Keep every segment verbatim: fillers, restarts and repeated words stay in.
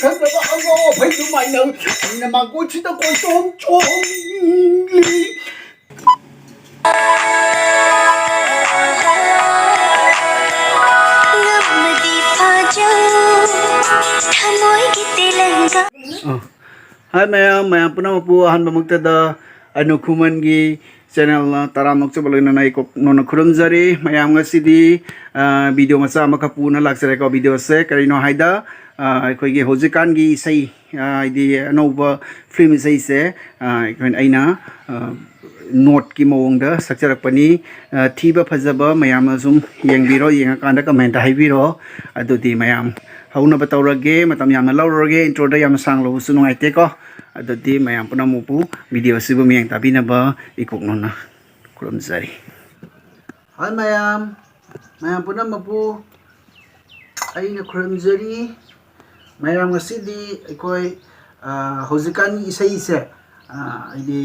ꯈꯪꯗ꯭ꯔꯕ ꯑꯉꯥꯎ ꯑꯐꯩ ꯑꯗꯨꯃꯥꯏꯅ ꯑꯩꯅ ꯃꯥꯡꯒꯣꯟꯁꯤꯗ ꯀꯣꯏꯆꯣꯡ ꯆꯣꯡꯂꯤ꯫ ꯉꯝꯃꯗꯤ ꯐꯥꯖꯧ, ꯊꯃꯣꯏꯒꯤ ꯇꯦꯂꯪꯒꯥ꯫ ꯑ, ꯍꯥꯏ ꯃꯌꯥꯝ, ꯃꯌꯥꯝ ꯄꯨꯝꯅꯃꯛꯄꯨ ꯑꯍꯥꯟꯕꯃꯛꯇꯗ ꯑꯅꯨ ꯈꯨꯃꯟꯒꯤ ꯆꯦꯅꯦꯜ ꯇꯔꯥꯃꯨꯛ ꯆꯨꯞꯄ ꯂꯣꯏꯅꯅ ꯑꯩ ꯀꯣꯛ ꯅꯧꯅ ꯈꯨꯔꯨꯝꯖꯔꯤ꯫ ꯃꯌꯥꯝ ꯉꯁꯤꯗꯤ, ꯑ, ꯚꯤꯗꯤꯑꯣ ꯃꯆꯥ ꯑꯃꯈꯛ ꯄꯨꯅ ꯂꯥꯛꯆꯔꯦꯀꯣ꯫ ꯚꯤꯗꯤꯑꯣꯁꯦ ꯀꯔꯤꯅꯣ ꯍꯥꯏꯗ, ꯑ, ꯑꯩꯈꯣꯏꯒꯤ ꯍꯧꯖꯤꯛꯀꯥꯟꯒꯤ ꯏꯁꯩ, ꯑ, ꯍꯥꯏꯗꯤ ꯑꯅꯧꯕ ꯐꯤꯂꯝ ꯏꯁꯩꯁꯦ, ꯑ, ꯑꯩꯈꯣꯏꯅ, ꯑꯩꯅ, ꯑ, ꯅꯣꯠꯀꯤ ꯃꯑꯣꯡꯗ ꯁꯛꯆꯔꯛꯄꯅꯤ꯫ ꯑ, ꯊꯤꯕ ꯐꯖꯕ ꯃꯌꯥꯝꯅ ꯁꯨꯝ ꯌꯦꯡꯕꯤꯔꯣ, ꯌꯦꯡꯉꯀꯥꯟꯗ ꯀꯃꯦꯟꯇ ꯍꯥꯏꯕꯤꯔꯣ꯫ ꯑꯗꯨꯗꯤ ꯃꯌꯥꯝ ꯍꯧꯅꯕ ꯇꯧꯔꯒꯦ, ꯃꯇꯝ ꯌꯥꯝꯅ ꯂꯧꯔꯔꯣꯏꯒꯦ, ꯏꯟꯇ꯭ꯔꯣꯗ ꯌꯥꯝꯅ ꯁꯥꯡ ꯂꯧꯕꯁꯨ ꯅꯨꯡꯉꯥꯏꯇꯦꯀꯣ꯫ ꯑꯗꯨꯗꯤ ꯃꯌꯥꯝ ꯄꯨꯝꯅꯃꯛꯄꯨ ꯚꯤꯗꯤꯑꯣ ꯑꯁꯤꯕꯨ ꯃꯤꯠꯌꯦꯡ ꯇꯥꯕꯤꯅꯕ ꯏꯀꯣꯛ ꯅꯧꯅ ꯈꯨꯔꯨꯝꯖꯔꯤ꯫ ꯍꯣꯏ ꯃꯌꯥꯝ, ꯃꯌꯥꯝ ꯄꯨꯝꯅꯃꯛꯄꯨ ꯑꯩꯅ ꯈꯨꯔꯨꯝꯖꯔꯤ꯫ ꯃꯌꯥꯝ ꯉꯁꯤꯗꯤ ꯑꯩꯈꯣꯏ, ꯑ, ꯍꯧꯖꯤꯛꯀꯥꯟꯒꯤ ꯏꯁꯩꯁꯦ, ꯑ, ꯍꯥꯏꯗꯤ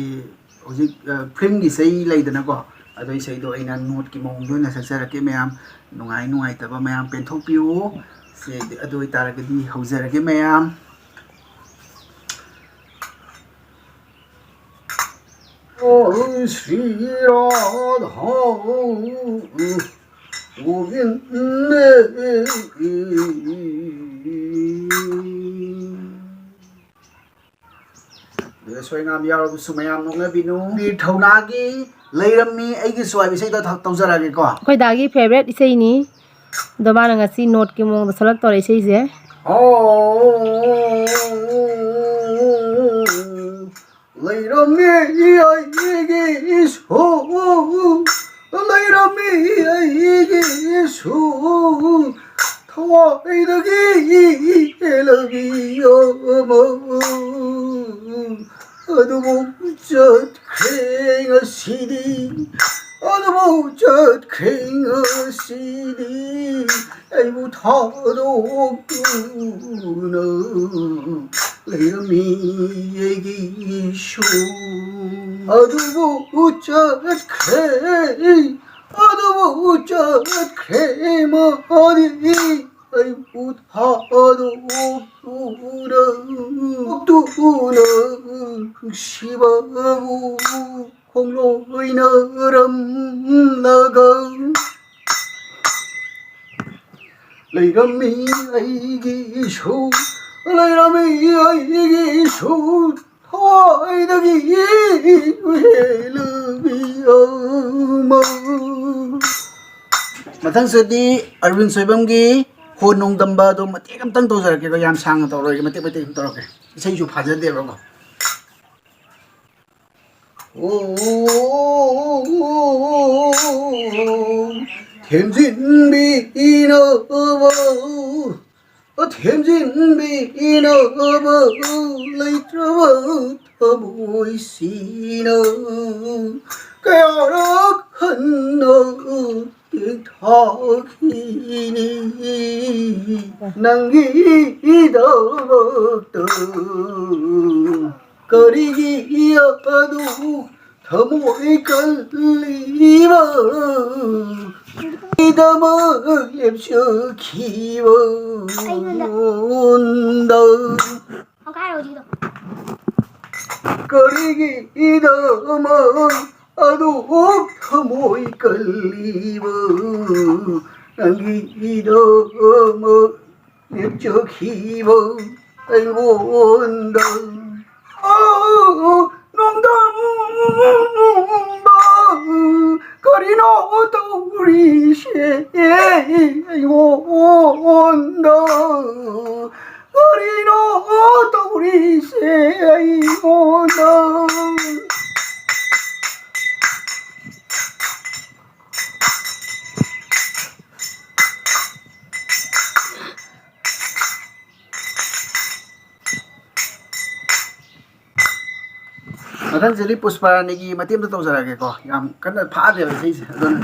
ꯍꯧꯖꯤꯛ, ꯑ, ꯐꯤꯂꯝꯒꯤ ꯏꯁꯩ ꯂꯩꯗꯅꯀꯣ, ꯑꯗꯣ ꯏꯁꯩꯗꯣ ꯑꯩꯅ ꯅꯣꯠꯀꯤ ꯃꯑꯣꯡꯗ ꯑꯣꯏꯅ ꯁꯛꯆꯔꯛꯀꯦ꯫ ꯃꯌꯥꯝ ꯅꯨꯡꯉꯥꯏ ꯅꯨꯡꯉꯥꯏꯇꯕ ꯃꯌꯥꯝ ꯄꯦꯟꯊꯣꯛꯄꯤꯌꯨ꯫ ꯁꯤ, ꯑꯗꯨ ꯑꯣꯏꯇꯥꯔꯒꯗꯤ ꯍꯧꯖꯔꯒꯦ ꯃꯌꯥꯝ꯫ ꯁ꯭ꯔꯤ ꯔꯥꯙꯥ ꯒꯣꯕꯤꯟꯗ꯫ ꯑꯗꯨꯗ ꯁꯣꯏ ꯉꯥꯝ ꯌꯥꯎꯔꯕꯁꯨ ꯃꯌꯥꯝ ꯅꯣꯛꯅꯕꯤꯅꯨ꯫ ꯊꯧꯅꯥꯒꯤ ꯂꯩꯔꯝꯃꯤ ꯑꯩꯒꯤꯁꯨ ꯍꯥꯏꯕ ꯏꯁꯩꯗꯣ ꯊ-, ꯇꯧꯖꯔꯛꯑꯒꯦꯀꯣ꯫ ꯑꯩꯈꯣꯏ ꯗꯥꯒꯤ ꯐꯦꯕꯔꯦꯠ ꯏꯁꯩꯅꯤ꯫ ꯑꯗꯣ ꯃꯥꯅ ꯉꯁꯤ ꯅꯣꯠꯀꯤ ꯃꯑꯣꯡꯗ ꯁꯦꯂꯦꯛ ꯇꯧꯔꯦ ꯏꯁꯩꯁꯦ꯫ ꯑꯣ, ꯂꯩꯔꯝꯃꯤ ꯑꯩꯒꯤ ꯏꯁꯣꯔ, ꯂꯩꯔꯝꯃꯤ ꯑꯩꯒꯤ ꯏꯁꯣꯔ, ꯊꯋꯥꯏꯗꯒꯤ ꯍꯦꯜꯂꯕꯤ ꯑꯃ꯫ ꯑꯗꯨꯕꯨ ꯆꯠꯈ꯭ꯔꯦ ꯉꯁꯤꯗꯤ, ꯑꯗꯨꯕꯨ ꯆꯠꯈ꯭ꯔꯦ ꯉꯁꯤꯗꯤ, ꯑꯩꯕꯨ ꯊꯥꯗꯣꯛꯇꯨꯅ ꯂꯩꯔꯝꯃꯤ ꯑꯩꯒꯤ ꯏꯁꯣꯔ꯫ ꯑꯗꯨꯕꯨ ꯆꯠꯈ꯭ꯔꯦ, ꯑꯗꯨꯕꯨ ꯆꯠꯈ꯭ꯔꯦ ꯃꯥꯗꯤ꯫ ꯑꯩꯕꯨ ꯊꯥꯗꯣꯛꯇꯨꯅ, ꯇꯣꯛꯇꯨꯅ ꯅꯨꯡꯁꯤꯕꯕꯨ ꯈꯣꯡꯂꯣꯏꯅꯔꯝꯂꯒ ꯂꯩꯔꯝꯃꯤ ꯑꯩꯒꯤꯁꯨ, ꯂꯩꯔꯝꯃꯤ ꯑꯩꯒꯤꯁꯨ ꯊꯋꯥꯏꯗꯒꯤ ꯍꯦꯜꯂꯕꯤ ꯑꯃ꯫ ꯃꯊꯪꯁꯤꯗꯤ ꯑꯔꯕꯤꯟ ꯁꯣꯏꯕꯝꯒꯤ ꯍꯣꯟ ꯅꯣꯡꯗꯝꯕ ꯑꯗꯣ ꯃꯇꯦꯛ ꯑꯝꯇꯪ ꯇꯧꯖꯔꯛꯀꯦꯀꯣ, ꯌꯥꯝ ꯁꯥꯡꯅ ꯇꯧꯔꯣꯏꯒꯦ, ꯃꯇꯦꯛ ꯃꯇꯦꯛ ꯑꯗꯨꯝ ꯇꯧꯔꯛꯀꯦ, ꯏꯁꯩꯁꯨ ꯐꯥꯖꯗꯦꯕꯀꯣ꯫ ꯊꯦꯝꯖꯤꯟꯕꯤꯅꯕ, ꯊꯦꯝꯖꯤꯟꯕꯤꯅꯕ ꯂꯩꯇ꯭ꯔꯕ ꯊꯃꯣꯏꯁꯤꯅ ꯀꯌꯥꯔꯛ ꯍꯟꯅ ꯇꯦꯡꯊꯥꯈꯤꯅꯤ꯫ ꯅꯪꯒꯤꯗꯃꯛꯇ ꯀꯔꯤꯒꯤ ꯑꯗꯨ ꯊꯃꯣꯏ ꯀꯜꯂꯤꯕ? ꯒꯤꯗꯃꯛ ꯂꯦꯞꯆꯈꯤꯕ ꯑꯩꯉꯣꯟꯗ꯫ ꯉꯣꯟꯗ꯫ ꯍꯧꯒꯥꯏꯔꯣ ꯍꯧꯖꯤꯛꯀꯤꯗꯣ꯫ ꯀꯔꯤꯒꯤꯗꯃꯛ ꯑꯗꯨꯛ ꯊꯃꯣꯏ ꯀꯜꯂꯤꯕ? ꯅꯪꯒꯤꯗꯃꯛ ꯂꯦꯞꯆꯈꯤꯕ ꯑꯩꯉꯣꯟꯗ꯫ ꯑꯣ, ꯅꯣꯡꯗꯝꯕ, ꯀꯔꯤꯅꯣ ꯇꯧꯔꯤꯁꯦ ꯑꯩꯉꯣꯟꯗ? ꯀꯔꯤꯅꯣ ꯇꯧꯔꯤꯁꯦ ꯑꯩꯉꯣꯟꯗ? ꯃꯊꯪꯁꯤꯗꯤ ꯄꯨꯁꯄꯔꯥꯅꯤꯒꯤ ꯃꯇꯦꯛ ꯑꯃꯇ ꯇꯧꯖꯔꯛꯑꯒꯦꯀꯣ, ꯌꯥꯝ ꯀꯟꯅ ꯐꯥꯗꯦꯕ ꯏꯁꯩꯁꯦ, ꯑꯗꯨꯅ꯫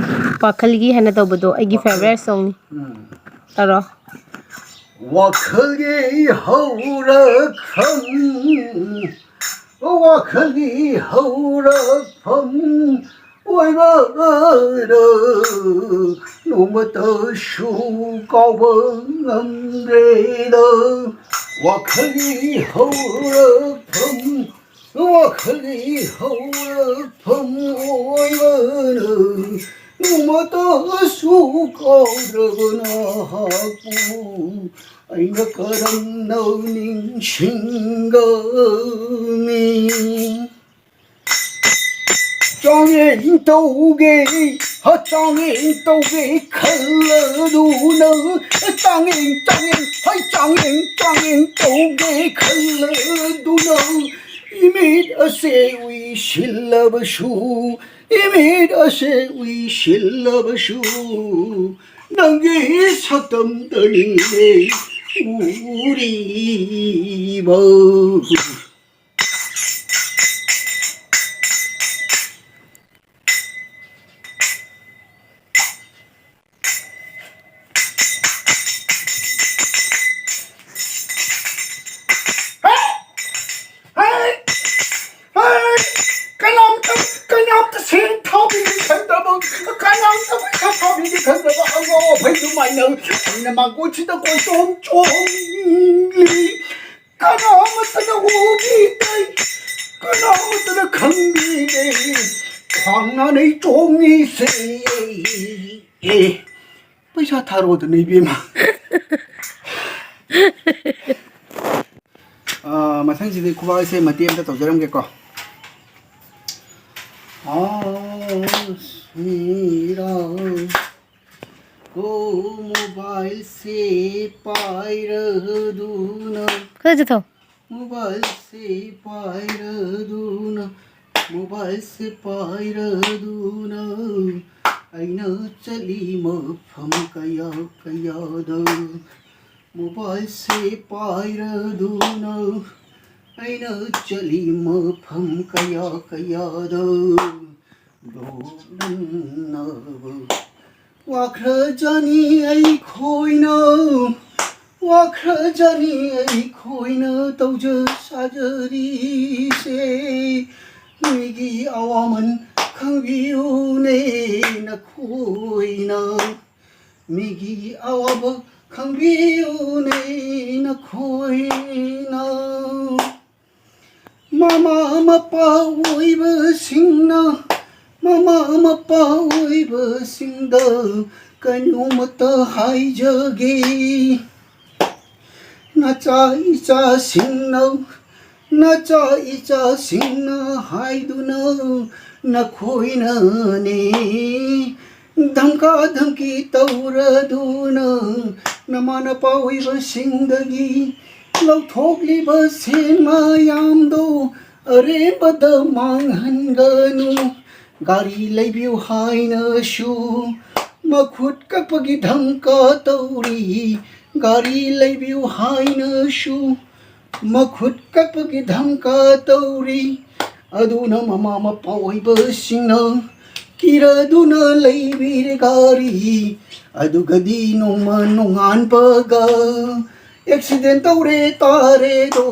ꯋꯥꯈꯜꯒꯤ ꯍꯥꯏꯅ ꯇꯧꯕꯗꯣ ꯑꯩꯒꯤ ꯋꯥꯈꯜ꯫ Favourite songꯅꯤ꯫ ꯎꯝ꯫ ꯇꯧꯔꯣ꯫ ꯋꯥꯈꯜꯒꯤ ꯍꯧꯔꯛꯐꯝ, ꯋꯥꯈꯜꯒꯤ ꯍꯧꯔꯛꯐꯝ, ꯑꯣꯏꯕꯅ ꯅꯣꯡꯃꯇꯁꯨ ꯀꯥꯎꯕ ꯉꯝꯗ꯭ꯔꯦꯗ꯫ ꯋꯥꯈꯜꯒꯤ ꯍꯧꯔꯛꯐꯝ, ꯋꯥꯈꯜꯒꯤ ꯍꯧꯔꯛꯐꯝ ꯑꯣꯏꯕꯅ ꯅꯣꯡꯃꯇꯁꯨ ꯀꯥꯎꯗ꯭ꯔꯕ ꯅꯍꯥꯛꯄꯨ ꯑꯩꯅ ꯀꯔꯝꯅ ꯅꯤꯡꯁꯤꯡꯒꯅꯤ? ꯆꯥꯡꯌꯦꯡ ꯇꯧꯒꯦ, ꯍ, ꯆꯥꯡꯌꯦꯡ ꯇꯧꯒꯦ ꯈꯜꯂꯗꯨꯅ, ꯆꯥꯡꯌꯦꯡ, ꯆꯥꯡꯌꯦꯡ, ꯍꯩ, ꯆꯥꯡꯌꯦꯡ, ꯆꯥꯡꯌꯦꯡ ꯇꯧꯒꯦ ꯈꯜꯂꯗꯨꯅ, ꯏꯃꯤꯠ ꯑꯁꯦ ꯎꯏꯁꯤꯜꯂꯕꯁꯨ, ꯏꯃꯤꯠ ꯑꯁꯦ ꯎꯏꯁꯤꯜꯂꯕꯁꯨ, ꯅꯪꯒꯤ ꯁꯛꯇꯝꯗꯅꯤꯅꯦ ꯎꯔꯤꯕ꯫ ꯀꯅꯥꯝꯇ, ꯀꯅꯥꯝꯇ ꯁꯦꯟ ꯊꯥꯕꯤꯒꯦ ꯈꯟꯗꯕ, ꯀꯅꯥꯝꯇ ꯄꯩꯁꯥ ꯊꯥꯕꯤꯒꯦ ꯈꯟꯗꯕ ꯑꯉꯥꯎ ꯑꯐꯩ ꯑꯗꯨꯃꯥꯏꯅ ꯑꯩꯅ ꯃꯥꯡꯒꯣꯟꯁꯤꯗ ꯀꯣꯏꯆꯣꯡ ꯆꯣꯡꯂꯤ꯫ ꯀꯅꯥꯃꯠꯇꯅ ꯎꯕꯤꯗꯦ, ꯀꯅꯥꯃꯠꯇꯅ ꯈꯪꯕꯤꯗꯦ꯫ ꯈ꯭ꯋꯥꯡ ꯅꯥꯅꯩ ꯆꯣꯡꯉꯤꯁꯦ꯫ ꯑꯦ, ꯄꯩꯁꯥ ꯊꯥꯔꯛꯑꯣꯗꯅ, ꯏꯕꯦꯝꯃ꯫ ꯑꯥ, ꯃꯊꯪꯁꯤꯗꯤ ꯈꯨꯕꯥꯛ ꯏꯁꯩ ꯃꯇꯦꯛ ꯑꯃꯇ ꯇꯧꯖꯔꯝꯒꯦꯀꯣ꯫ ꯑꯥ, ꯁꯤꯔꯥ꯫ ꯀꯣ ꯃꯣꯕꯥꯏꯜꯁꯦ ꯄꯥꯏꯔꯗꯨꯅ꯫ ꯈꯔꯁꯨ ꯊꯧ꯫ ꯃꯣꯕꯥꯏꯜꯁꯦ ꯄꯥꯏꯔꯗꯨꯅ, ꯃꯣꯕꯥꯏꯜꯁꯦ ꯄꯥꯏꯔꯗꯨꯅ ꯑꯩꯅ ꯆꯠꯂꯤ ꯃꯐꯝ ꯀꯌꯥ ꯀꯌꯥꯗ꯫ ꯃꯣꯕꯥꯏꯜꯁꯦ ꯄꯥꯏꯔꯗꯨꯅ ꯑꯩꯅ ꯆꯠꯂꯤ ꯃꯐꯝ ꯀꯌꯥ ꯀꯌꯥꯗ꯫ ꯂꯣꯛꯅꯕ ꯋꯥꯈ꯭ꯔꯖꯥꯅꯤ ꯑꯩꯈꯣꯏꯅ, ꯋꯥꯈ꯭ꯔꯖꯥꯅꯤ ꯑꯩꯈꯣꯏꯅ ꯇꯧꯖ ꯁꯥꯖꯔꯤꯁꯦ꯫ ꯃꯤꯒꯤ ꯑꯋꯥꯃꯟ ꯈꯪꯕꯤꯌꯨꯅꯦ ꯅꯈꯣꯏꯅ, ꯃꯤꯒꯤ ꯑꯋꯥꯕ ꯈꯪꯕꯤꯌꯨꯅꯦ ꯅꯈꯣꯏꯅ꯫ ꯃꯃꯥ ꯃꯄꯥ ꯑꯣꯏꯕꯁꯤꯡꯅ, ꯃꯃꯥ ꯃꯄꯥ ꯑꯣꯏꯕꯁꯤꯡꯗ ꯀꯩꯅꯣꯃꯇ ꯍꯥꯏꯖꯒꯦ꯫ ꯅꯆꯥ ꯏꯆꯥꯁꯤꯡꯅ, ꯅꯆꯥ ꯏꯆꯥꯁꯤꯡꯅ ꯍꯥꯏꯗꯨꯅ ꯅꯈꯣꯏꯅꯅꯦ ꯙꯝꯀꯥ ꯙꯝꯀꯤ ꯇꯧꯔꯗꯨꯅ ꯅꯃꯥ ꯅꯄꯥ ꯑꯣꯏꯕꯁꯤꯡꯗꯒꯤ ꯂꯧꯊꯣꯛꯂꯤꯕ ꯁꯦꯟ ꯃꯌꯥꯝꯗꯣ ꯑꯔꯦꯝꯕꯗ ꯃꯥꯡꯍꯟꯒꯅꯨ꯫ ꯒꯥꯔꯤ ꯂꯩꯕꯤꯌꯨ ꯍꯥꯏꯅꯁꯨ ꯃꯈꯨꯠ ꯀꯛꯄꯒꯤ ꯙꯝꯀꯥ ꯇꯧꯔꯤ꯫ ꯒꯥꯔꯤ ꯂꯩꯕꯤꯌꯨ ꯍꯥꯏꯅꯁꯨ ꯃꯈꯨꯠ ꯀꯛꯄꯒꯤ ꯙꯝꯀꯥ ꯇꯧꯔꯤ꯫ ꯑꯗꯨꯅ ꯃꯃꯥ ꯃꯄꯥ ꯑꯣꯏꯕꯁꯤꯡꯅ ꯀꯤꯔꯗꯨꯅ ꯂꯩꯕꯤꯔꯦ ꯒꯥꯔꯤ꯫ ꯑꯗꯨꯒꯗꯤ ꯅꯣꯡꯃ ꯅꯣꯡꯉꯥꯟꯕꯒ ꯑꯦꯛꯁꯤꯗꯦꯟ ꯇꯧꯔꯦ ꯇꯥꯔꯦꯗꯣ꯫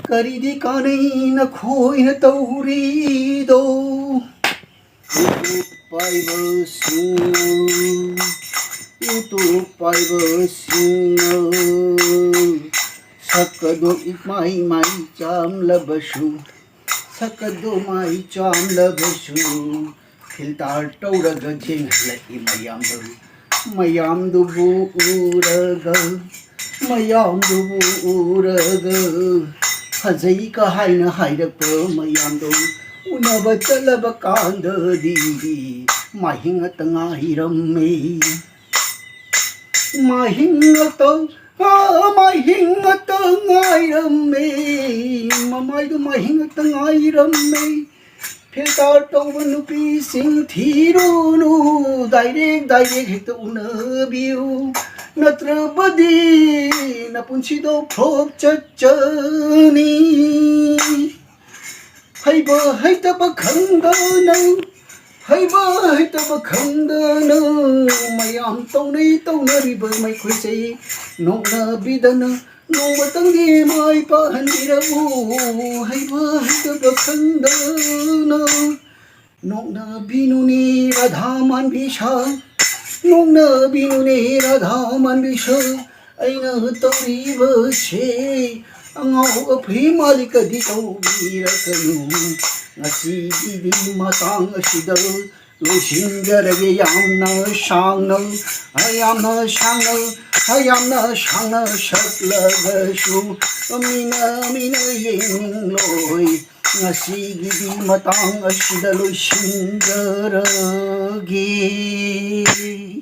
ꯀꯔꯤꯗꯤ ꯀꯥꯟꯅꯩ ꯅꯈꯣꯏꯅ ꯇꯧꯔꯤꯗꯣ? YouTube ꯄꯥꯏꯕꯁꯤꯡꯅ, YouTube ꯄꯥꯏꯕꯁꯤꯡꯅ, ꯁꯛ ꯑꯗꯣ ꯏꯃꯥꯏ ꯃꯥꯏ ꯆꯥꯝꯂꯕꯁꯨ, ꯁꯛ ꯑꯗꯣ ꯃꯥꯏ ꯆꯥꯝꯂꯕꯁꯨ, ꯐꯤꯜꯇꯔ ꯇꯧꯔꯒ ꯌꯦꯡꯍꯜꯂꯛꯏ ꯃꯌꯥꯝꯗꯨ꯫ ꯃꯌꯥꯝꯗꯨꯕꯨ ꯎꯔꯒ, ꯃꯌꯥꯝꯗꯨꯕꯨ ꯎꯔꯒ, ꯐꯖꯩ ꯀ ꯍꯥꯏꯅ ꯍꯥꯏꯔꯛꯄ ꯃꯌꯥꯝꯗꯣ ꯎꯅꯕ ꯆꯠꯂꯕ ꯀꯥꯟꯗꯗꯤ ꯃꯍꯤꯡ ꯉꯥꯛꯇ ꯉꯥꯏꯔꯝꯃꯦ꯫ ꯃꯍꯤꯡ ꯉꯥꯛꯇ, ꯑꯥ, ꯃꯍꯤꯡ ꯉꯥꯛꯇ ꯉꯥꯏꯔꯝꯃꯦ꯫ ꯃꯃꯥꯏꯗꯨ ꯃꯍꯤꯡ ꯉꯥꯛꯇ ꯉꯥꯏꯔꯝꯃꯦ꯫ ꯐꯤꯜꯇꯔ ꯇꯧꯕ ꯅꯨꯄꯤꯁꯤꯡ ꯊꯤꯔꯨꯅꯨ, ꯗꯥꯏꯔꯦꯛ ꯗꯥꯏꯔꯦꯛ ꯍꯦꯛꯇ ꯎꯅꯕꯤꯌꯨ, ꯅꯠꯇ꯭ꯔꯕꯗꯤ ꯅꯄꯨꯟꯁꯤꯗꯣ ꯐ꯭ꯂꯣꯞ ꯆꯠꯆꯅꯤ꯫ ꯍꯩꯕ ꯍꯩꯇꯕ ꯈꯪꯗꯅ, ꯍꯩꯕ ꯍꯩꯇꯕ ꯈꯪꯗꯅ ꯃꯌꯥꯝ ꯇꯧꯅꯩ ꯇꯧꯅꯔꯤꯕ ꯃꯈꯣꯏꯁꯦ ꯅꯣꯛꯅꯕꯤꯗꯅ ꯅꯣꯡꯃꯇꯪꯗꯤ ꯃꯥꯏ ꯄꯥꯛꯍꯟꯕꯤꯔꯛꯎ꯫ ꯍꯩꯕ ꯍꯩꯇꯕ ꯈꯪꯗꯅ ꯅꯣꯛꯅꯕꯤꯅꯨꯅꯦ ꯔꯥꯙꯥ ꯃꯥꯟꯕꯤꯁꯥ, ꯅꯣꯛꯅꯕꯤꯅꯨꯅꯦ ꯔꯥꯙꯥ ꯃꯥꯟꯕꯤꯁꯥ, ꯑꯩꯅ ꯇꯧꯔꯤꯕꯁꯦ ꯑꯉꯥꯎ ꯑꯐꯩ ꯃꯥꯜꯂꯤꯀꯗꯤ ꯇꯧꯕꯤꯔꯛꯀꯅꯨ꯫ ꯉꯁꯤꯒꯤꯗꯤ ꯃꯇꯥꯡ ꯑꯁꯤꯗ ꯂꯣꯏꯁꯤꯟꯖꯔꯒꯦ꯫ ꯌꯥꯝꯅ ꯁꯥꯡꯅ, ꯌꯥꯝꯅ ꯁꯥꯡꯅ, ꯌꯥꯝꯅ ꯁꯥꯡꯅ ꯁꯛꯂꯒꯁꯨ ꯃꯤꯅ, ꯃꯤꯅ ꯌꯦꯡꯅꯤꯡꯂꯣꯏ꯫ ꯉꯁꯤꯒꯤꯗꯤ ꯃꯇꯥꯡ ꯑꯁꯤꯗ ꯂꯣꯏꯁꯤꯟꯖꯔꯒꯦ꯫